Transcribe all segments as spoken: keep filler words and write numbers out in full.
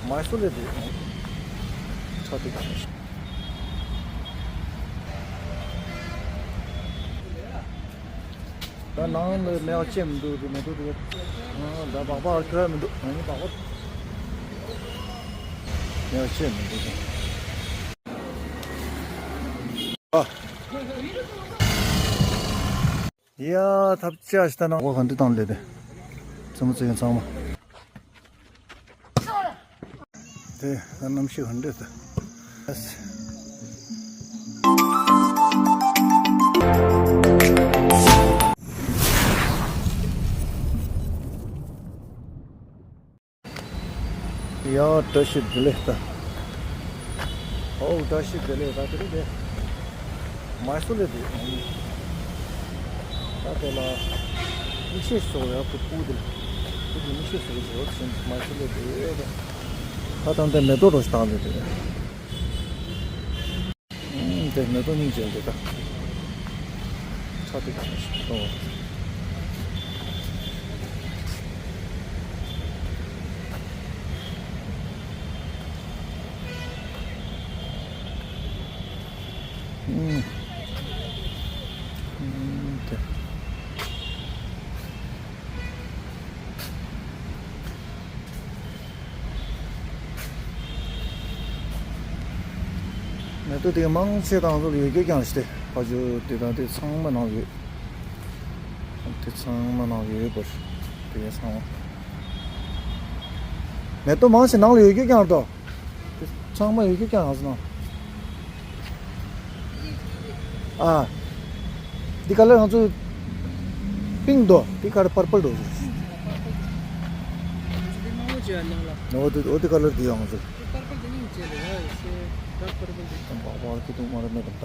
མའི་སུར་སླེབས་འདུག་ཁྲ་ཐིག་ད་ནང་ལ་མེ་བ་ཅན་མི་འདུག་དེ་མེ་ཏོག་དེ། ཨ། ད་སྦག་སྦག་ཁྱོད་མི་འདུག་ང་ནི་སྦག་སྦག་མེ་བ་ཅན་མི་འདུག་ཨ། ཡ། ཐབས་ཅག་ཞིག་ད་ནང་འོ་ག་འདི་བཏང་ལེ་དེ། བཙུན་མོ་བཙུན་ཡོན་ཚང་མ། དེ་ད་གནམ་གཤིས་ག་འདྲ་ད། ཡ། བཀྲ་ཤིས་བདེ་ལེགས་ད། ཨོ་བཀྲ་ཤིས་བདེ་ལེགས་ད། དེ་རིང་དེ་མའི་སུར་སླེབས་འདུག་ད་དེ་ལ་མིག་ཤེལ་བཟོ་ཡག་གི་སྤུ་དེ་ལ་སྤུ་དེ་མིག་ཤེལ་བཟོ་གི་བཟོ་ཞིང་མའི་སུར་སླེབས་འདུག་ད་དང་དེ་མེ་ཏོག་རོ་ཞིག་བཏང་ལེ་དེ། ཨུམ། དེ་མེ་ཏོག་སྙིང་རྗེ་འདི་ད། ཁྲ་ཐིག་ཁྲ་ཞིག་གཏོང་བ། ཨུམ། ཨུམ། དེ། མེ་ཏོག་དེ་མང་ཆེ་དང་ཚོ་ཡོད་རྒྱུ་རྐྱང་ཞིག་སྟེ། ཕ་ཇོ་དེ་དང་དེ་ཚང་མ་ནང་ཡོད། དེ་ཚང་མ་ནང་ཡོད་པར། དེ་ཚང་མ། མེ་ཏོག་མང་ཆེ་ནང་ལ་ཡོད་རྒྱུ་རྐྱང་རེད་དོ། དེ་ཚང་མ་ཡོད་རྒྱུ་རྐྱང་ཡང་སོང་ན། ཨ། འདི་ཁ་ལར་ང་ཚོ་པིང་དོ། འདི་ཁ་ལར་པར་པལ་དོ། འོ་དེ་འོ་དེ་ཁ་ལར་འདི་ཡང་ང་ཚོ། པར་པལ་དེ་སྙིང་རྗེ་རེད་ཡ། ཡེ་ཤེས་ད་པར་པལ་དེ། དང་པག་པག་ཁྱི་དུང་མ་ར་མེད་དམ་ད།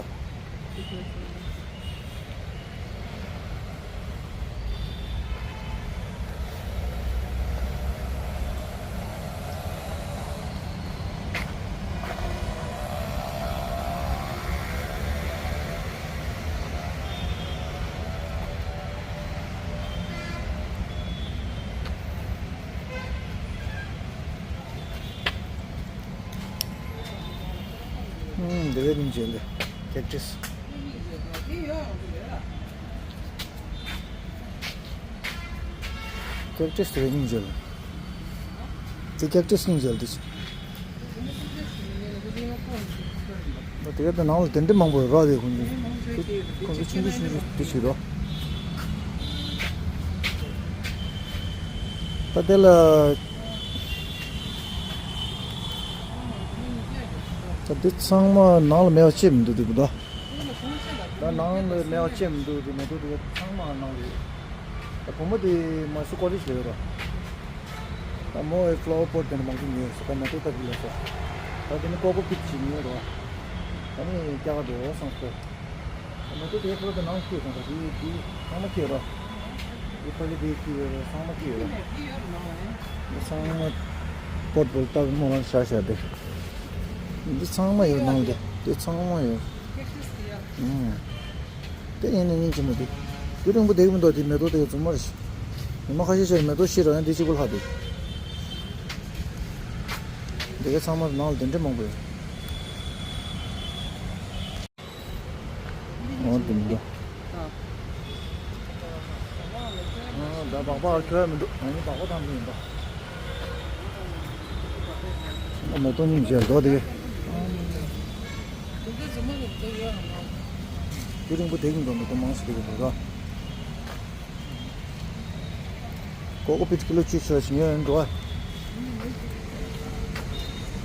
ཨུམ། དེ་བས་སྙིང་རྗེ་འདི་ཀེག་ཊིས། ཀེག་ཊིས་དེ་བས་སྙིང་རྗེ་ལ། དེ་ཀེག་ཊིས་སྙིང་རྗེ་ལ་དེ། ད་དེ་ག་དེ་ནང་ལ་དེ་འདྲ་མང་པོ་རག་རེད་ཁོང་ཚོ། ཁོང་ཚོ་ཆུང་ཆུང་ཆུང་ཆུང་དེ་བྱེད་རོགས། ད་དེ་ལ། ད་འདི་ཚང་མ་ནང་ལ་མེ་བ་ཅན་མི་འདུག་འདི་བུ་ད། ད་ནང་ལ་མེ་བ་ཅན་མི་འདུག་འདི་མེ་ཏོག་འདི་ཚང་མ་ནང་ལ་ཡོད། ད་བུ་མོ་དེ་མ་སུ་ཀོ་ལེཇ་ལ་ཡོད་ར། ད་མོ་ཨེ་ཕ་ལ་ཝར་པོཊ་དེ་འདྲ་མང་པོ་ཉོས་སོང་། ད་མེ་ཏོག་ལྟ་གི་ལ་སོང་། ད་དེ་ནི་ཀོ་ཀོ་པིཊ་ཅིག་ཉོས་ར། ད་ནི་རྒྱག་ག་འགྲོ་བསམ་སོང་། མེ་ཏོག་དེ་ཁོ་ད་ནང་སྐྱེས་སོང་། ད་དེ་དེ་ཚང་མ་སྐྱེས་ར། དེ་ཕ་གི་དེ་སྐྱེས་ཡོད་ར། ཚང་མ་སྐྱེས་ཡོད་ར། དེ་ཚང་མ་པོཊ་བོལ་ལྟ་གི་མོ་རང་བཞག་བཞག་དེ། འདི་ཚང་མ་ཡོད་ནང་དེ། དེ་ཚང་མ་ཡོད། ཨུམ། དེ་ཡིན་ན་སྙིང་རྗེ་མོ་དེ། དེ་རིང་པོ་བསྡད་ཀྱི་མི་འདུག་དེ་མེ་ཏོག་དེ་རྫུན་མ་རེད། ཉི་མ་ཁ་ཤས་ཤིག་མེ་ཏོག་ཤི་ར་ཡང་དེ་གཅིག་པོ་ལྷག་འདུག་དེ་གའི་ཚང་མ་ནང་ལ་དེ་འདྲ་མང་པོ་ཡོད། འོ་དེ་མི་འདུག་ཨ། ད་སྦག་སྦག་ཁྱོད་མི་འདུག་ང་ནི་སྦག་སྦག་བཏང་གི་ཡིན་པ། ཨ། མེ་ཏོག་སྙིང་རྗེ་རྡོ་དེ། དེ་རིང་པོ་བསྡད་ཀྱི་འདུག་མེ་ཏོག་མང་ཞིག་བསྡད་ཀྱི་འདུག་ག་ཀོ་ཀོ་པིཊ་ཀི་ལོ་བཅུ་ཆ་ཞིག་ཉོས་ཡོད་འགྲོ་བ།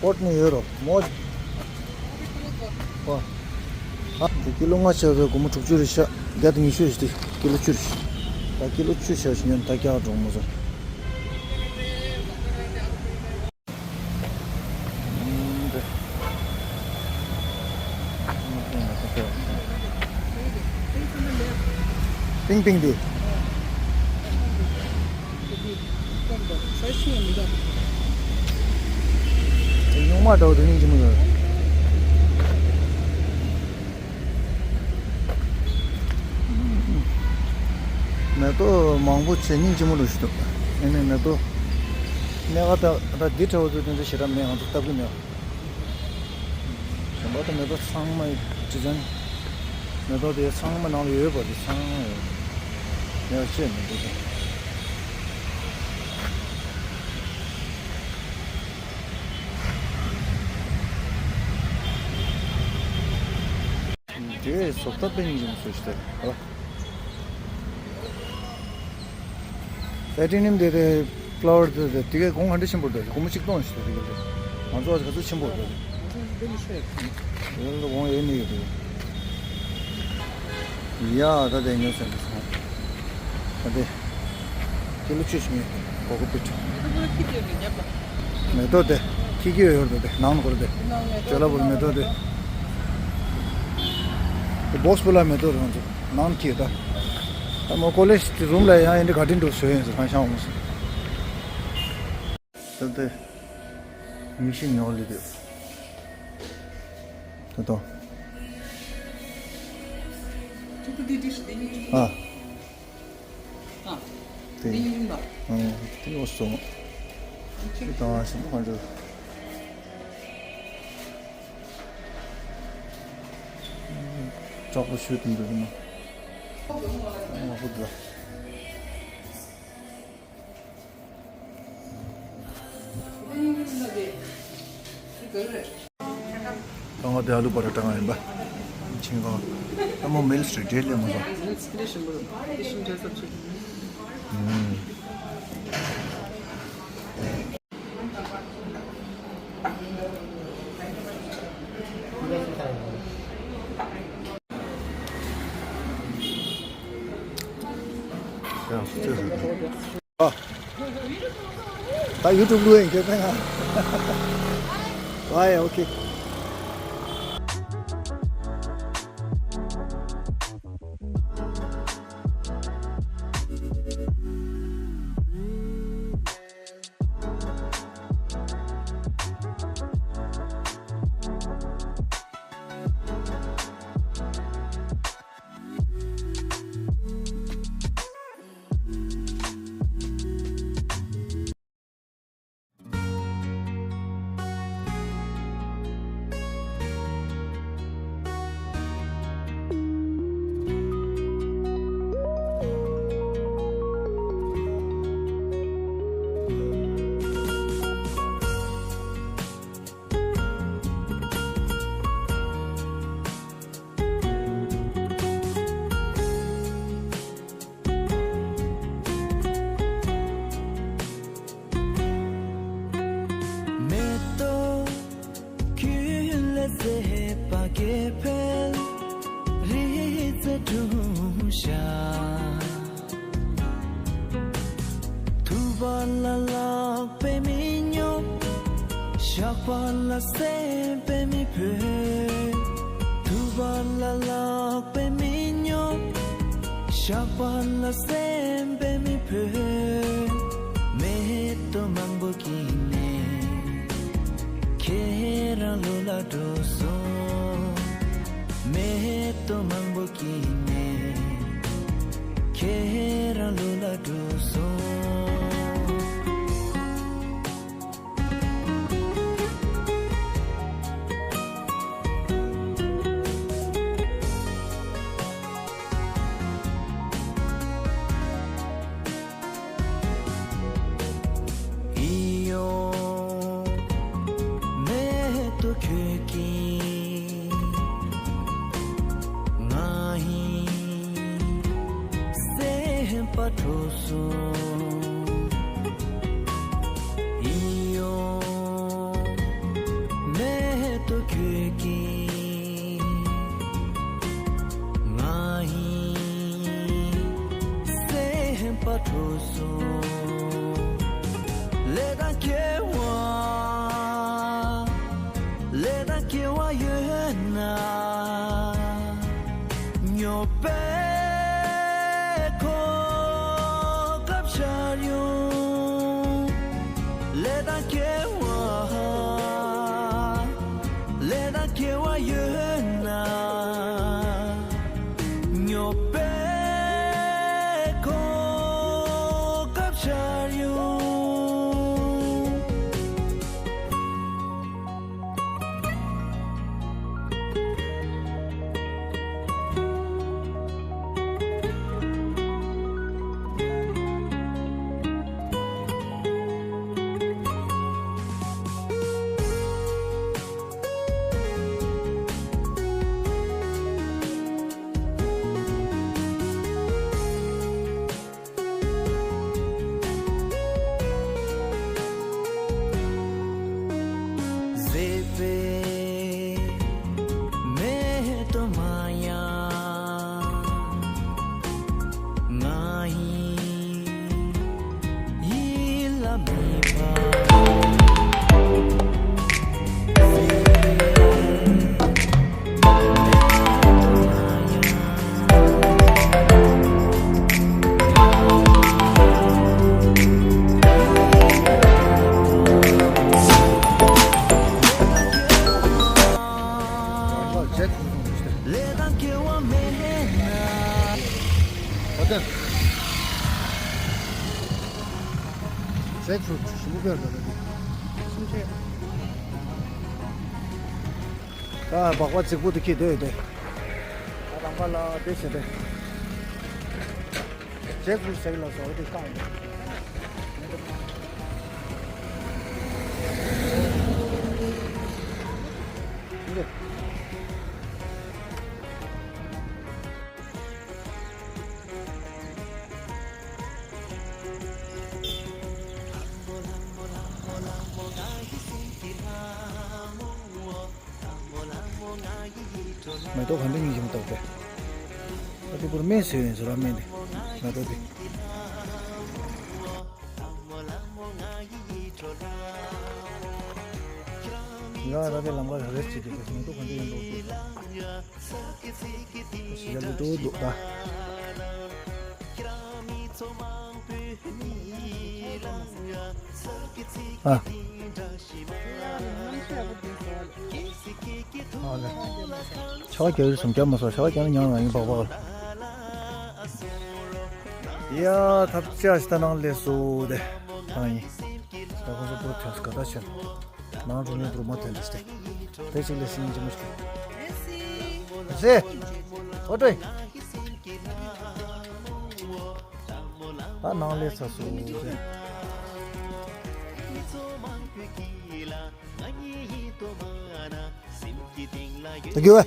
པོཊ་ནས་ཡོད་རོ་མོ། ཨོ། ཨ། དེ་ཀི་ལོ་ལྔ་ཆ་དེ་སྒོར་མོ་དྲུག་ཅུ་རེད་ཤག་བརྒྱ་དང་ཉི་ཤུ་ཞིག་དེ་ཀི་ལོ་བཅུ་རེད་ཤག་ད་ཀི་ལོ་བཅུ་ཆ་ཞིག་ཉོས་ད་རྒྱག་འགྲོ་མོ་ཟེར། ཏིང་ཏིང་འདི། སྙུང་མ་འདྲ་བོ་དེ་སྙིང་རྗེ་མོ་ཡོད། མེ་ཏོག་མང་པོ་བྱས་སྙིང་རྗེ་མོ་འདྲ་ཞིག་འདུག་ཨ་ནི་མེ་ཏོག་ གནས་ཁ་ད་ད་འདི་འདྲ་བོ་ཚོ་དེ་འདྲ་ཞེ་དྲག་མེད། ང་ཚོ་སྟབས་ཀྱིས་མེད། གཞན་པ་ད་མེ་ཏོག་ཚང་མ་ཡོད། དྲི་ཆེན་མེ་ཏོག་དེ་ཚང་མ་ནང་ལ་ཡོད་པ་དེ་ཚང་མ་ཡོད། ཡག་ཤོས་མི་འདུག་ད། དེ་བཟོ་ལྟ་དཔེ་ཡིན་གྱི་མ་སོང་ཞིག་ད་ལ། ཨེ་ཊི་ནིམ་དེ་དེ་ཕླ་ཝར་དེ་དེ་དེ་གའི་གོང་ག་འདྲ་ཆེན་པོ་འདུག་སྒོར་མོ་གཅིག་སྟོང་ཞིག་འདུག་དེ་ག་དེ་ང་ཚོ་ག་ཚོད་ཆེན་པོ་འདུག་དེ་ལ་གོང་ཡོད་ནི་ཡོད་དེ། ཡ་ད་དེ་ཉོ་སེམས་སོང་། ད་དེ་ཀི་ལོ་བཅུ་ཞིག་ཉོས། གོ་གོ་པིཊ། མེ་ཏོག་དེ་ཁྱི་ཁྱི་ཡོད་ཡོད་དེ་ནང་ནས་འཁོར་དེ། ཅོ་ལ་པུར་མེ་ཏོག་དེ། དེ་བོགས་པུ་ལ་མེ་ཏོག་རང་ཚོ། ནང་གི་ད། ད་མོ་ཀོ་ལེ་ཇི་དེ་རུམ་ལ་ཡང་ཨེ་འདྲ་ག་དྲིན་འགྲོ་བཟོས་ཡིན་ཟེར་ཧང་ཤང་འོང་སོང་། ད་དེ་མི་ཤི་ཉོ་ལི་དེ། ད་དོ། ཨ། དེ་ཡིན་པ། ཨ། དེ་འོ་སོང་། ཅི་དང་ཞིམ་པོ་གང་འདྲ། ཙག་པོ་ཤོད་དུ་འདུག་ན། ཨ་ཧུ་དུ། ད་ང་དེ་ཨ་ལུ་པ་ར་ཏྲ་ང་ཡིན་པ། ཆིང་ཀང་། ད་མོ་མིལ་སི་རེད་ལེ་མོ་ཟ། ཨ། ད་ཡུ་ཊུབ་བླུག་ཡིན་ཁྱོད་ཕན་ང་། ཨ་ཡ་ཨོ་ཁེ། མེ་ཏོག་ཁྱུ་ལ་ཟེ་པ་ཀེ་ཕེལ་རི་ཙེ་ཀྲུང་ཤ། ཐུབ་པ་ལ་ལག་པས་མི་སྙོབ། བཤགས་པ་ལ་སེམས་པས་མི་ཕོད། ཐུབ་པ་ལ་ལག་པས་མི་སྙོབ། བཤགས་པ་ལ་སེམས་པས་མི་ཕོད། མེ་ཏོག་མང་པོ་སྐྱེས་ནས་ཁྱེད་རང་ལོ་ལ་འགྲོ་སོང་། མེ་ཏོག་མང་པོ་སྐྱེས་ནས་ཁྱེད་རང་ལོ་ལ་འགྲོ་སོང་། ཨི་ཡོ། མེ་ཏོག་ཁྱོད་ཀྱིས་ང་ཡི་སེམས་པ་འཕྲོག་སོང་། ཨི་ཡོ། མེ་ཏོག་ཁྱོད་ཀྱིས་ང་ཡི་སེམས་པ་འཕྲོག་སོང་། ལས་དང་སྐྱེ་བ། ལས་དང་སྐྱེ་བ་ཡོད་ན། སྙོབ་པའི་གོ་སྐབས་ཤར་ཡོང་། ལས་དང་སྐྱེ་བ། ལས་དང་སྐྱེ་བ་ཡོད་ན། སྙོབ་པའི་གོ་སྐབས་ཤར་ཡོང་། ད་སྦག་སྦག་རྫིག་པོ་དེ་ཁྱེར་སྡོད་དེ། ད་རང་པ་ལ་དེ་བྱས་ཏེ། ཇེག་ཕུ་རུ་ཊི་ཟེར་ལ་སོགས་དེ་བཀག་ཡོད། མེ་ཏོག་ག་འདྲ་ཡིན་གྱི་མི་འདུག་པས། ཨ་དེ་བུར་སྨན་བཟོས་ཡིན་ཟེར་བ་སྨན་དེ། མེ་ཏོག་དེ། ཡ་ར་དེ་ལམ་ཁ་རེ་རེ་བྱེད་དེ་མེ་ཏོག་ག་འདྲ་ཡིན་འདུག་པས། ཞིག་ལ་འདུག་འདུག་ད། ཨ། ཨ་ལེ། ཆར་པ་རྒྱག་ཡུལ་སུམ་བརྒྱ་མ་སོང་། ཆར་པ་རྒྱག་ན་ཉང་ང་ཡིན་པག་པག་ལ། ཡ་ཐབས་ཅག་ཞིག་ད་ནང་ལས་སུ་དེ། ཨ་ཡིན། ད་ཁོ་ཚོ་པོ་ཐོན་སྐད་ད་ཆེན། ནང་འགྲོ་ནས་འགྲོ་མ་ཐོན་ཏེ་སྟེ། དེ་ཅིག་ལས་སྲིད་ཅི་མ་ཤེས། ཟེ། ཨོ་ཏོ། ད་ནང་ལས་ཚ་སུ་རེད། ད་རྒྱུ་བ།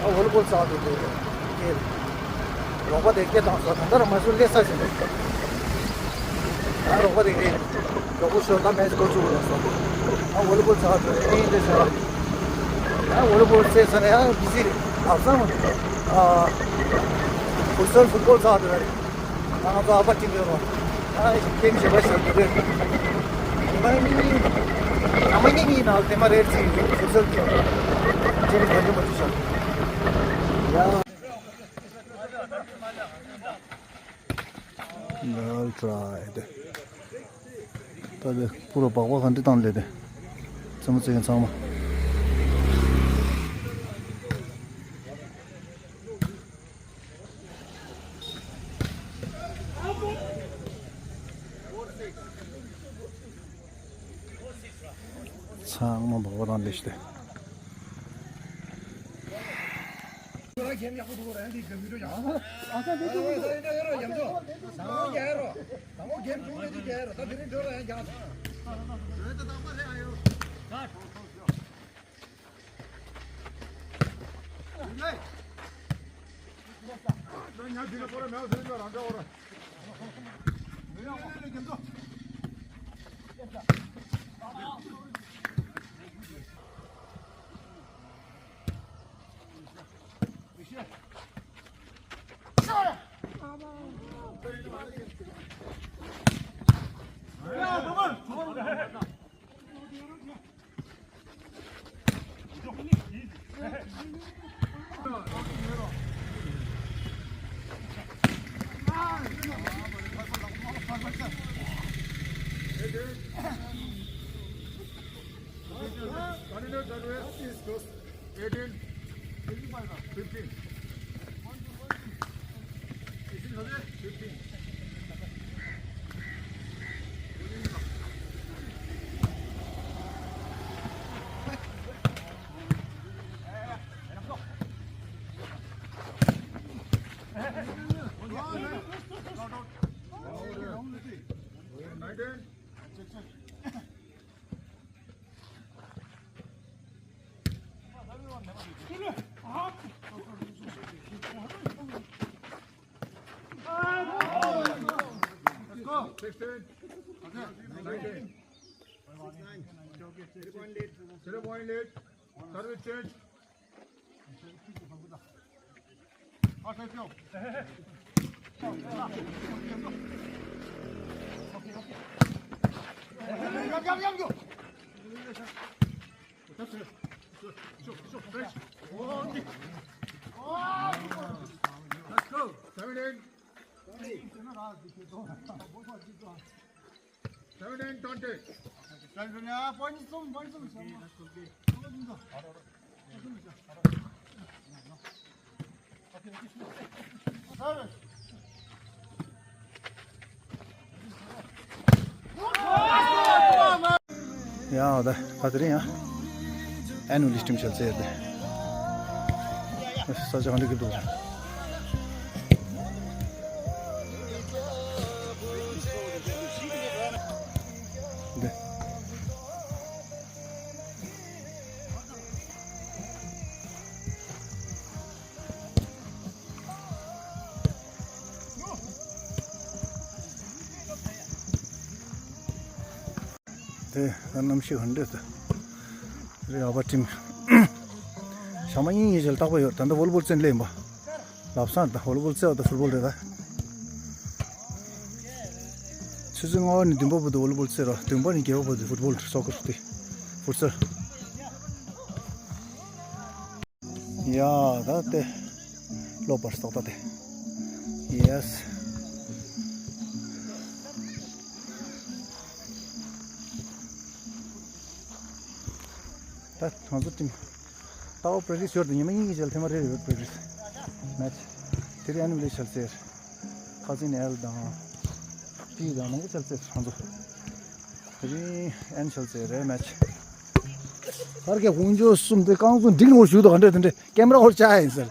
ཨ་ཝོ་ལི་བོལ་ཚགས་འདུག་དེ། ཀེ། རོགས་པ་དེ་སྐད་བཏང་སོང་། ད་ལྟ་ར་མ་སུ་ལས་ས་ཞིག་འདུག་ཨ་རོགས་པ་དེ་ཀེ། རོགས་པ་ཤོ་ད་མེ་སི་ཀོ་ཚུགས་ལ་སོང་། ཨ་ཝོ་ལི་བོལ་ཚགས་འདུག་ཨེ་འདི་ཤ། ཨ་ཝོ་ལི་བོལ་རྩེ་ས་ནས་ཨ་བི་ཟི་རེད། ལག་བཟང་མ་འདུག་ཨ། ཕུར་སལ་ཕུཊ་བོལ་ཚགས་འདུག་རེད། ང་ཚོ་ཨ་ཕ་ཏིང་ཡོད་རོ། ཨ་ཁྱེད་ཞེ་པ་ཞེ་དུ་རེད། ཉི་མ་གཉིས་གཉིས། ཉི་མ་གཉིས་གཉིས་ནང་དེ་མ་རེད་ཅིག་ཟུར་ཟུར་གྱི། ཅི་རིགས་ག་འདྲ་མ་ཅི་བྱ། ཡ། ལ་ཏྲའི་དེ། ད་དེ་པུ་ར་སྦག་སྦག་ག་འདྲ་བཏང་ལེ་དེ། རྩེད་མོ་རྩེ་མཁན་ཚང་མ། ཚང་མ་སྦག་སྦག་བཏང་ལེ་ཤི་ཏེ། eighteen, fifteen. Fifteen. Sixteen. Zero point lead. Service change. Let's go. Seventeen. Seventeen, twenty. Point some, point some. ཡ་ད་ད་དེ་རིང་ཡང་ཨེ་ནུ་ལི་སི་ཊིམ་ཤལ་ཟེར་ཏེ་ས་ཆ་གང་འདྲ་གི་འདུག་འདི། དེ་ད་གནམ་གཤིས་ཧན་འདྲེ་ད། རེ་ཨ་བ་ཊིམ། ཞག་མ་གཉིས་གཉིས་ཅིག་ལ་རྟག་པར་ཡོད། ད་ལྟ་ཝོ་ལི་བོལ་རྩེན་ལེ་ཡིན་པ། ལབ་སང་ད་ཝོ་ལི་བོལ་རྩེ་བ་ད་ཕུཊ་བོལ་རེད་ད། ཆུ་ཚོད་ལྔ་པ་ནས་བདུན་པ་བར་དུ་ཝོ་ལི་བོལ་རྩེ་རོགས། བདུན་པ་ནས་བརྒྱད་པ་བར་དུ་ཕུཊ་བོལ། སོ་ཀར་དེ། ཕུཊ་སལ། ཡ་ད་དེ་ལོ་པར་སྟོག་ད་དེ། ཡེ་སི། ད་ང་ཚོ་ཊིམ་ད་བོ་པྲེག་ཊིས་ཡོད་དེ་ཉི་མ་གཉིས་ཀྱི་རྗེས་ལ་ཐེངས་མ་རེ་རེ་ཡོད་པྲེག་ཊིས་མེ་ཆི། དེ་རིང་ཨེ་ནུ་ལི་ཤལ་ཟེར། ཁ་སང་ཨེལ་དང་པི་དང་མང་པོ་ཤལ་ཟེར་ང་ཚོ། དེ་རིང་ཨེན་ཤལ་ཟེར་རེད་མེ་ཆི། སར་གྱི་དཀོན་མཆོག་གསུམ་དེ་རྐང་བཙུགས་འགྲིག་ནོར་ཞུགས་དང་འདྲ་དེ་འདྲ་ཀེམ་ར་ཧོར་ཆ་ཡིན་ཟེར།